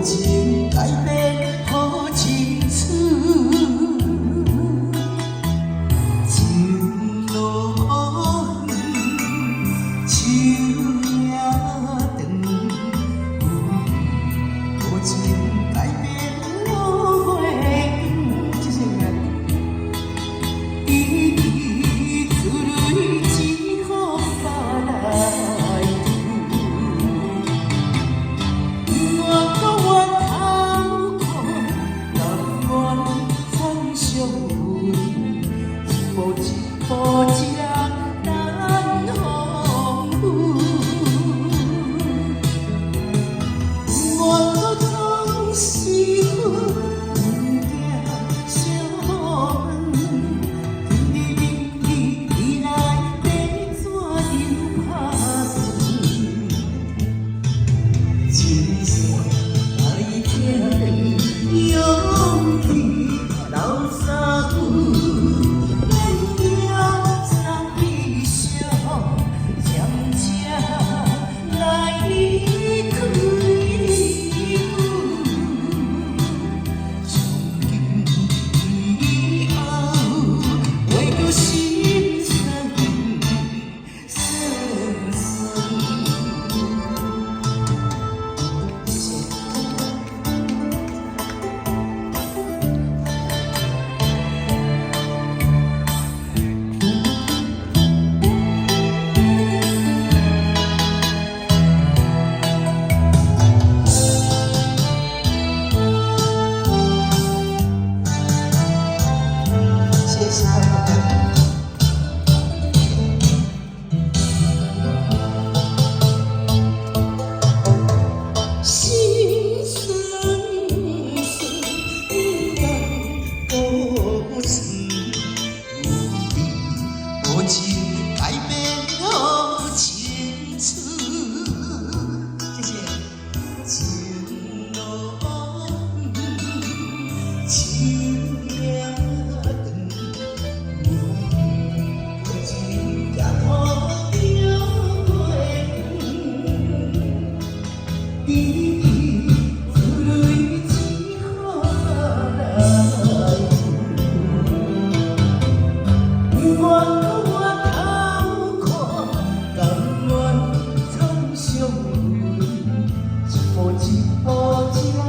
情改變好青春，情路遠，手也長，無情改變落月光。謝謝你們。滴滴珠淚一予別來拄，我閣回頭看，甘願慘相會，一步一步一人等風雨。我閣總是毋驚寂寞，今日明日未來欲怎樣拍算？情線來疼，勇氣留三分，變了慘悲傷，漸漸來離開。從今以後，話閣心酸酸酸。謝謝。謝謝大家。心酸酸，不甘孤身，無情改變好青春。謝謝。情路遠，手也長，無情寄託著月光，滴滴珠淚一予來拄。我閣回頭看，甘願慘相會，一步一步一人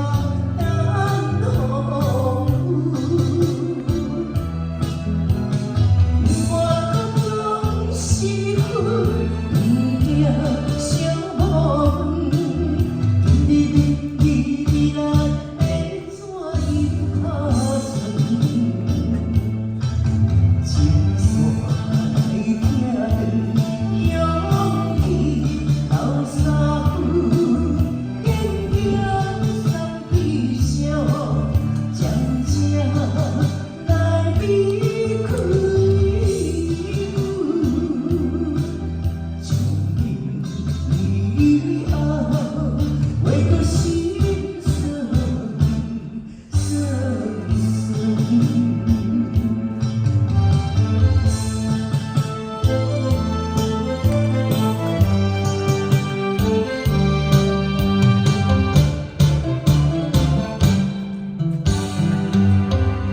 等風雨。我閣總是毋驚寂寞，今日明日未來欲怎樣拍算？情線來疼，勇氣留三分，變了慘悲傷，漸漸來離開。從今以後，話閣心酸酸酸。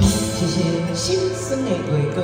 謝謝心酸的月光。